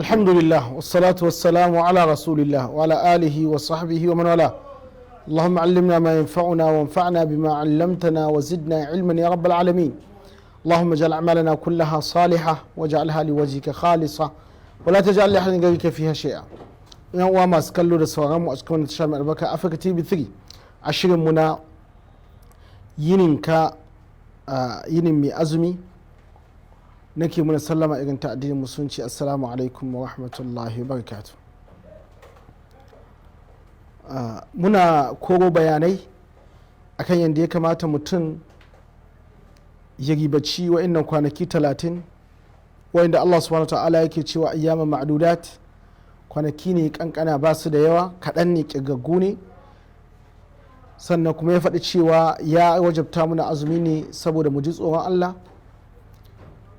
الحمد لله والصلاة والسلام على رسول الله وعلى آله وصحبه ومن والاه. اللهم علمنا ما ينفعنا وانفعنا بما علمتنا وزدنا علما يا رب العالمين. اللهم اجعل أعمالنا كلها صالحة واجعلها لوجهك خالصة ولا تجعل لأحد غيرك فيها شيئا. Yan uwa masu kallo da sauran mu a cikin wannan tasha mai albarka, Africa TV 3, a shirin mu na yinin ka yinin mai azumi, nake muna sallama irin ta addinin Musulunci: assalamu alaikum wa rahmatullahi wa barakatuh. Muna koro bayanai akan yadda ya kamata mutum ya ribaci wa'innan kwanaki 30, wa'inda Allah subhanahu wa ta'ala yake cewa ayyama ma'dudat, kwanaki ne kankana, ba su da yawa, kaɗan ne, ƙirgaggu ne. Sannan kuma ya faɗi cewa ya wajabta muna azumi ne saboda mu ji tsoron Allah.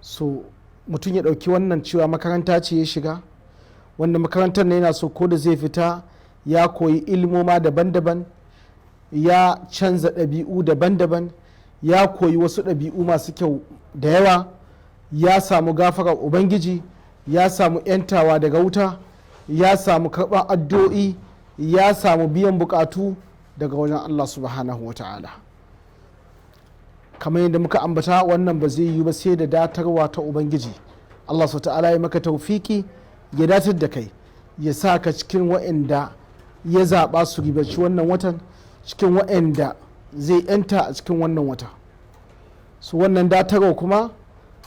So mutum ya ɗauki wannan cewa makaranta ce ya shiga, wanda makarantar ne yana so ko da zai fita ya koyi ilmoma daban-daban, ya canza ɗabi'u daban-daban, ya koyi wasu ɗabi'u masu kyau da yawa, ya samu gafarar Ubangiji, ya samu 'yantawa daga wuta, ya samu karɓar addu'o'i, ya samu biyan bukatu daga wajen Allah subhanahu wa ta'ala. Kamar yadda muka ambata, wannan ba zai yi ba sai da datarwa ta Ubangiji. Allah subhanahu ta'ala ya maka taufiki, ya datar da kai, ya sa ka cikin wa'anda ya zaɓa su ribaci wannan watan, cikin wa'anda zai yanta a cikin wannan wata. Su wannan datarwa kuma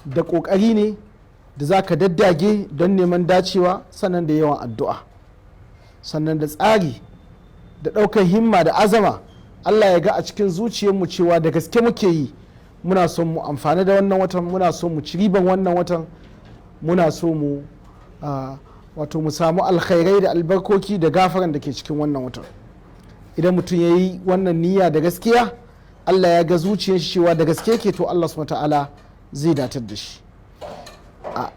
da ƙoƙari ne da za ka daddage don neman dacewa, sannan da yawan addu'a, sannan da tsari da ɗaukar himma da azama. Allah ya ga a cikin zuciyarmu cewa da gaske muke yi, muna son mu amfani da wannan watan, muna so mu ci riban wannan watan, muna so mu wato mu samu alkhairai da albarkoki da gafaran da ke cikin wannan watan. Idan mutum ya yi wannan niyya da gaskiya, Allah ya ga zuciyar shi cewa da gaske ke, to Allah subhanahu ta'ala zai datar da shi. A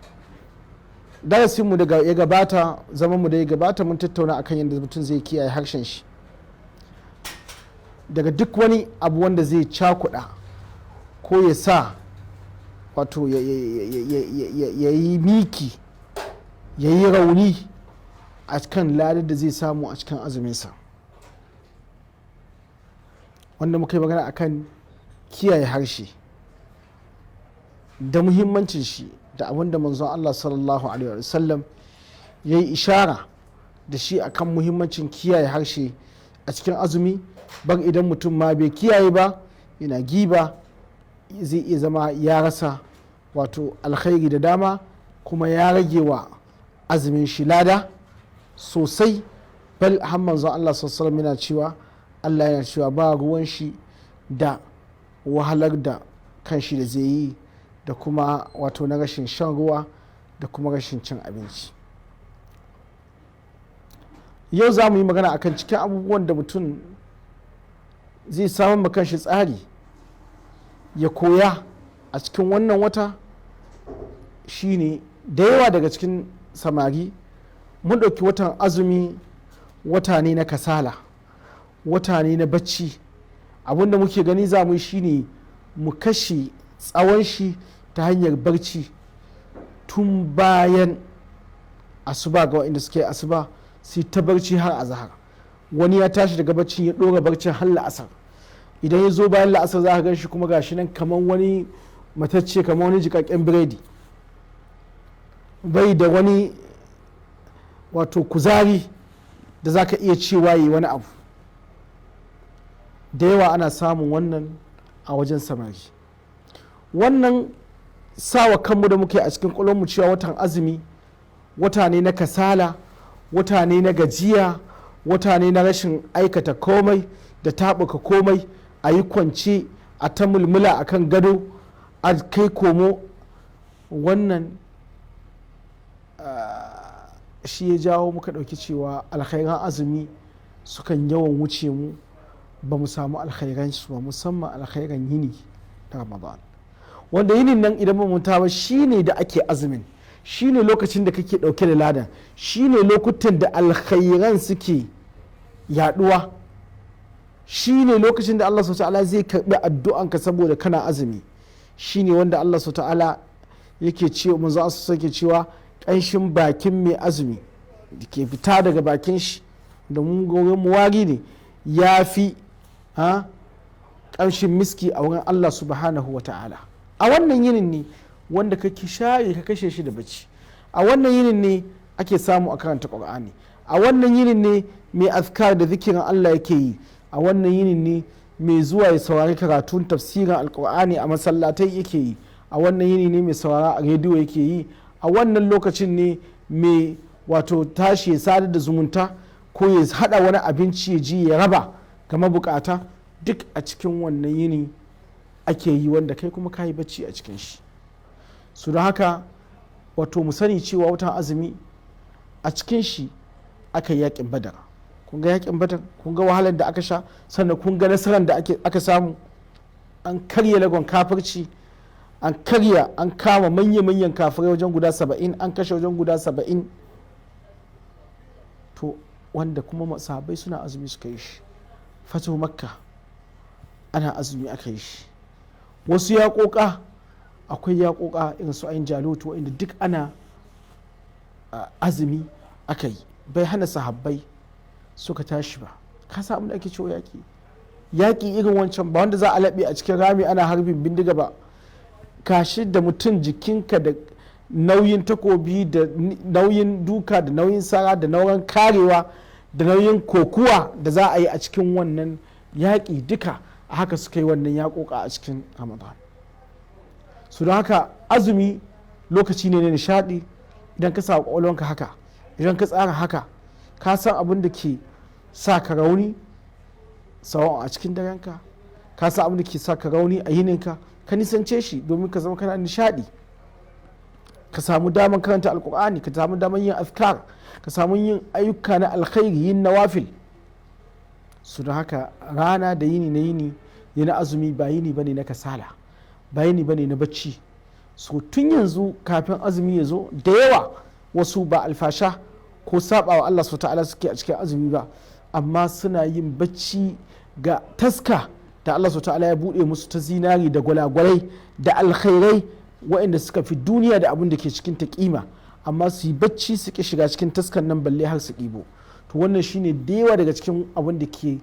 darasinmu da ya gabata, zamanmu da ya gabata, mun tattauna akan yadda mutum zai kiyaye harshen shi daga duk wani abu wanda zai cakuɗa ko ya sa wato ya yi miki, ya yi rauni a kan ladar da zai samu a cikin azuminsa, wanda muka yi magana akan kiyaye harshe da muhimmancin shi, da abin da manzon Allah sallallahu alaihi wasallam ya yi ishara da shi akan muhimmancin kiyaye harshe a cikin azumi. Ban idan mutum ma bai kiyaye ba, yana giba, zai iya zama ya rasa wato alkhairi da dama, kuma ya rage wa azumin shi lada sosai. Bal har manzon Allah sallallahu alaihi yana cewa Allah yana cewa ba ruwan shi da wahalar da kan shi da zai yi, da kuma wato na rashin shan ruwa da kuma rashin cin abinci. Yau za mu yi magana akan cikin abubuwan da mutum zai samun ma kanshi tsari ya koya a cikin wannan wata. Shine da yawa daga cikin samari mun ɗauki watan azumi wata ne na kasala, wata ne na bacci. Abinda muke gani za mu yi shine mu kashe tsawon shi ta hanyar barci tun bayan asuba. Ga waɗanda suke asuba, sai ta barci har azahar. Wani ya tashi daga barcin, ya ɗora barcin har la'asar. Idan ya zo bayan la'asar, za ka gan shi kuma gashi nan kamar wani matacce, kamar wani jikakken biredi, bai da wani wato kuzari da za ka iya cewa yi wani abu. Da yawa ana samun wannan a wajen samari. Wannan sawa kanmu da muke a cikin mu cewa watan azumi wata ne na kasala, wata ne na gajiya, wata ne na rashin aikata komai da taɓuka komai, a yi kwance, a ta mulmula a kan gado, a kai komo, wannan shi ya jawo muka ɗauki cewa alkhairan azumi sukan yawan wuce mu, ba mu samu alkhairan su ba, musamman alkhairan yini na Ramadan. Wanda yinin nan, idan ba manta ba, shine da ake azumin, shine lokacin da kake dauke da ladan, shine lokutan da alkhairan suke yaduwa, shine lokacin da Allah subhanahu ta'ala zai karbi addu'anka saboda kana azumi. Shine wanda Allah subhanahu ta'ala yake cewa, manzo Allah yake cewa, kanshin bakin mai azumi da ke fita daga bakin shi da mun wari ne, ya fi kamshin miski a wurin Allah subhanahu wa ta'ala. A wannan yinin ne wanda kake shaye ka kashe shi da bacci. A wannan yinin ne ake samu a karanta Qur'ani. A wannan yinin ne mai azkar da zikirin Allah yake yi. A wannan yinin ne mai zuwa ya saurari karatun tafsirin Alkur'ani a masallatai yake yi. A wannan yini ne mai saurara a rediyo yake yi. A wannan lokacin ne mai wato tashi ya sadar da zumunta ko ya hada wani abinci ya ji ya raba ga mabukata. Duk a cikin wannan yini ake yi, wanda kai kuma kayi bacci a cikin shi. Su don haka, wato mu sani cewa watan azumi, a cikin shi aka yi Yakin Badar. Kun ga Yakin Badar, kun ga wahalar da aka sha, sannan kun ga nasarar da aka samu. An karya lagon kafirci, an karya, an kama manya-manyan kafirai wajen guda 70, an kashe wajen guda 70. To, wanda kuma sahabbai suna azumi suka yi shi. Fatu Makka, ana azumi aka yi shi. Wasu yaƙoƙa, akwai yaƙoƙa irin su Ain Jalut, wa'inda duk ana azumi aka yi. Bai hana sahabbai suka tashi ba. Ka sa abin da ake cewa yaƙi, yaƙi irin wancan ba wanda za a laɓe a cikin rami ana harbin bindiga ba. Kashi da mutum jikinka da nauyin takobi da nauyin duka da nauyin sara da nauyin karewa da nauyin kokuwa da za a yi a cikin wannan yaƙi, duka a haka suka yi wannan yaƙoƙa a cikin Ramadan. Su don haka, azumi lokaci ne na nishaɗi. Idan ka sa ƙwaƙwalwanka haka, idan ka tsara haka, ka san abin da ke sa ka rauni sawa'un a cikin darenka, ka san abin da ke sa ka rauni a yininka, ka nisance shi domin ka zama kana nishaɗi, ka samu damar karanta Alkur'ani, ka samu damar yin azkar, ka samu yin ayyuka na alkhairi, yin nawafil. Su da haka, rana da yini na yini yana azumi ba yini bane na kasala, ba yini bane na bacci. So tun yanzu kafin azumi ya zo, da yawa wasu ba alfasha ko sabawa Allah subhanahu ta'ala suke a cikin azumi ba, amma suna yin bacci ga taska da Allah subhanahu ta'ala ya bude musu ta zinari da gwalagwalai da alkhairai waɗanda suka fi duniya da abin da ke cikin ta kima, amma su yi bacci su ki shiga cikin taskan nan balle har su ɗibo. To, wannan shine da yawa daga cikin abin da ke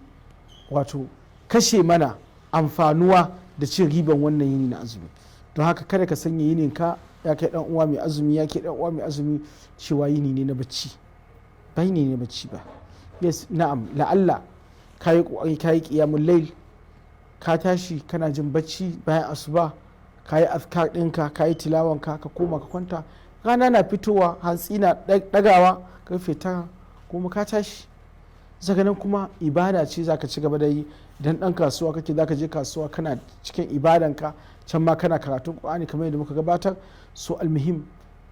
wato kashe mana amfanuwa da cin riban wannan yini na azumi. Don haka, kada ka sanya yinin ka, ya kai dan uwa mai azumi, ya kai dan uwa mai azumi, cewa yini ne na bacci. Ba yini ne na bacci ba. Yes, na'am, la'alla ka yi kokari, ka yi qiyamul layl, ka tashi kana jin bacci bayan asuba, ka yi azkar ɗinka, ka yi tilawanka, ka koma ka kwanta. Rana na fitowa, hantsi na ɗagawa, karfe 9 kuma ka tashi. Zaka nan kuma ibada ce zaka ci gaba da yi. Idan ɗan kasuwa kake, zaka je kasuwa kana cikin ibadanka, can ma kana karatun Qur'ani kamar yadda muka gabatar. So almuhim,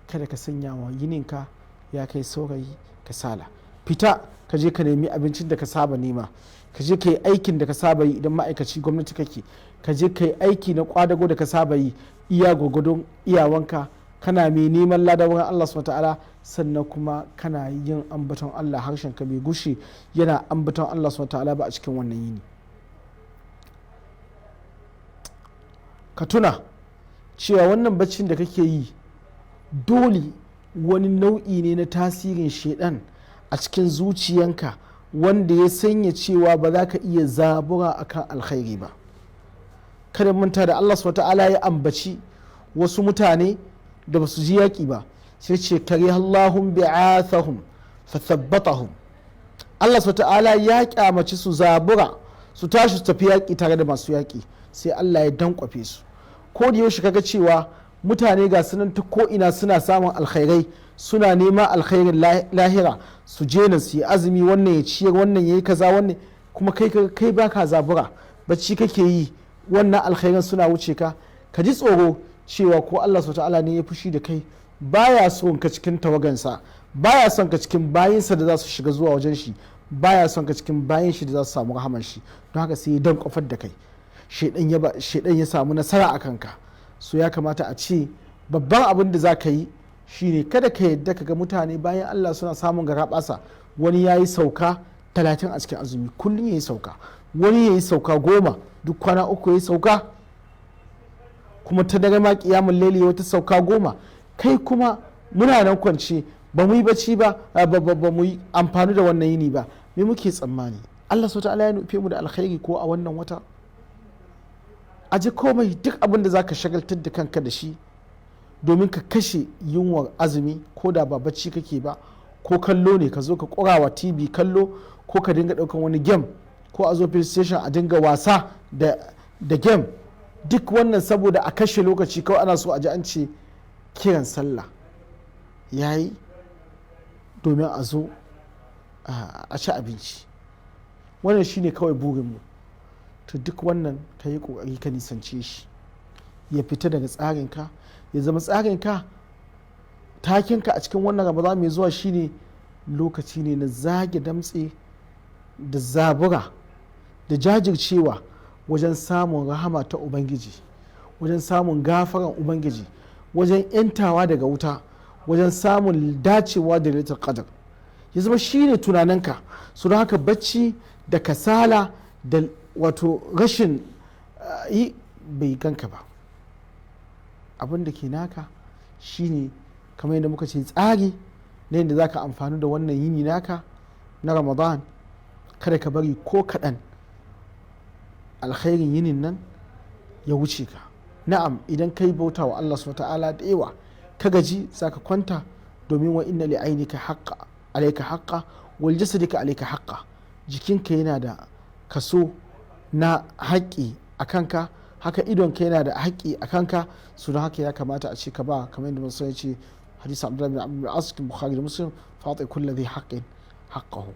kada ka sanya wa yininka, ya kai saurayi, kasala. Fita ka je ka nemi abincin da ka saba nema, ka je ka yi aikin da ka saba yi. Idan ma'aikaci gwamnati kake, ka je ka yi aiki na kwadago da ka saba yi, iya gwagwadon iyawanka, kana mai neman lada wurin Allah subhanahu ta'ala, sannan kuma kana yin ambaton Allah, harshen ka bai gushe yana ambaton Allah subhanahu ta'ala ba a cikin wannan yini. Ka tuna cewa wannan baccin da kake yi dole wani nau'i ne na tasirin shaidan a cikin zuciyanka, wanda ya sanya cewa ba za ka iya zabura akan alkhairi ba. Kada manta da Allah subhanahu ta'ala ya ambaci wasu mutane da ba su ji yaƙi ba, sai ce: "Karihallahum bi'athahum fathabbatahum." Allah subhanahu ta'ala ya kyamaci su zabura su tashi su tafi yaƙi tare da masu yaƙi, sai Allah ya dankwafe su. Ko da yaushe kaga cewa mutane ga sunan ta ko ina suna samun alkhairai, suna neman alkhairin lahira, su je na su yi azumi, wannan ya ciyar, wannan ya yi kaza, wannan kuma kai baka zabura, bacci kake yi, wannan alkhairan suna wuce ka, ka ji tsoro cewa ko Allah subhanahu ta'ala ne ya fushi da kai, baya son ka cikin tawagansa, baya son ka cikin bayinsa da za su shiga zuwa wajen shi, baya son ka cikin bayin shi da za su samu rahaman shi. Don haka sai ya dan kofar da kai, shedan ya samu nasara a kanka. So ya kamata a ce babban abin da za ka yi shine kada ka yadda ka ga mutane bayan Allah suna samun garaɓasa. Wani ya yi sauka 30 a cikin azumi, kullum ya yi sauka. Wani ya yi sauka 10, duk kwana 3 ya yi sauka, kuma ta dare ma ƙiyamun laili wata sauka 10. Kai kuma muna nan kwance ba mu yi bacci ba, ba mu yi amfani da wannan yini ba. Me muke tsammani? Allah subhanahu wa ta'ala ya nufe mu da alkhairi ko a wannan wata. Aje komai, duk abin da zaka shagaltar da kanka da shi domin ka kashe yunwar azumi, ko da ba bacci kake ba, ko kallo ne ka zo ka ƙurawa TV kallo, ko ka dinga ɗaukan wani game, ko a zo PlayStation a dinga wasa da game. Duk wannan saboda a kashe lokaci kawai, ana so a ji an ce kiran sallah yayi domin a zo a ci abinci. Wannan shine kawai burinmu. To duk wannan ka yi ƙoƙari ka nisance shi, ya fita daga tsarinka, ya zama tsarinka. Takinka a cikin wannan Ramadan mai zuwa shine lokaci ne na zage damtse da zabura da jajircewa wajen samun rahama ta Ubangiji, wajen samun gafaran Ubangiji, wajen 'yantawa daga wuta, wajen samun dacewa da Lailatul Qadr. Ya zama shine tunaninka. Su don haka bacci da kasala da wato rashin yi bai ganka ba. Abin da ke naka shine kamar yadda muka ce, tsari na yadda za ka amfani da wannan yini naka na Ramadan. Kada ka bari ko kaɗan alkhairin yinin nan ya wuce ka. Na'am, idan ka yi bauta wa Allah subhanahu wa ta'ala da yawa ka gaji, za ka kwanta, domin wa inna li'ainika haqqa alayka haqqa wal jasadika alayka haqqa. Jikinka yana da kaso na haƙƙi a kanka, haka idonka yana da haƙƙi a kanka. Su don haka ya kamata a ce ka ba, kamar yadda Musa ya ce, hadisi Abdullahi bin Amr bin As cikin Bukhari da Muslim, fa'ati kulli dhi haqqin haqqahu.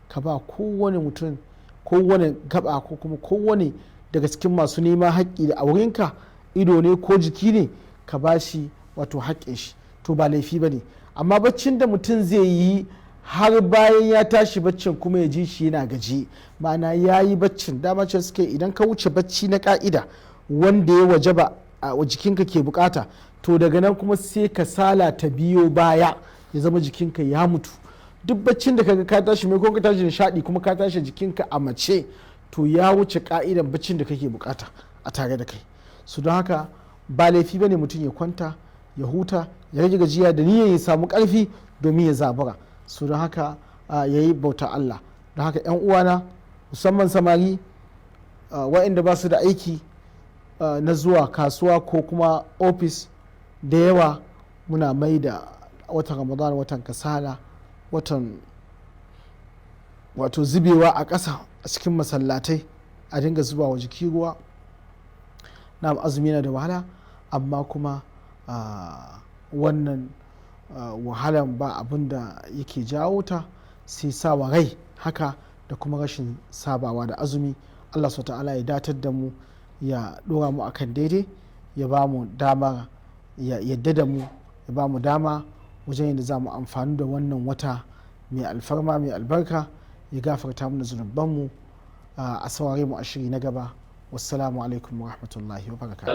Ka ba kowane mutum, kowane gaba, ko kuma kowane daga cikin masu neman haƙƙi da aurenka, ido ne ko jiki ne, ka ba shi wato haƙƙin shi. To ba laifi ba ne. Amma baccin da mutum zai yi har bayan ya tashi baccin kuma ya ji shi yana gaji, ma'ana ya yi baccin dama ce suke, idan ka wuce bacci na ka'ida wanda ya wajaba a jikinka ke bukata, to daga nan kuma sai kasala ta biyo baya, ya zama jikinka ya mutu. Duk baccin da kaga ka tashi, mai ka tashi nishadi kuma ka tashi jikinka a mace, to ya wuce ka'idan baccin da kake bukata a tare da kai. Su don haka ba laifi bane mutum ya kwanta ya huta, ya rage gajiya da niyyar ya samu karfi domin ya zabura. Su don haka ya yi bauta Allah. Don haka yan uwana, musamman samari waɗanda ba su da aiki na zuwa kasuwa ko kuma ofis da yawa, muna mai da watan Ramadan watan kasala, watan wato zubewa a ƙasa a cikin masallatai, a dinga zuba wa jiki ruwa. Na azumi yana da wahala, amma kuma wannan wahalan ba abin da yake jawo ta sai sawa rai haka da kuma rashin sabawa da azumi. Allah subhanahu wa ta'ala ya datar da mu, ya dora mu akan daidai, ya ba mu dama, ya yadda da mu, ya ba mu dama wajen yadda za mu amfani da wannan wata mai alfarma mai albarka, ya gafarta mana zunubanmu. A saurare mu a shiri na gaba. Wassalamu alaikum wa rahmatullahi wa barakatuh.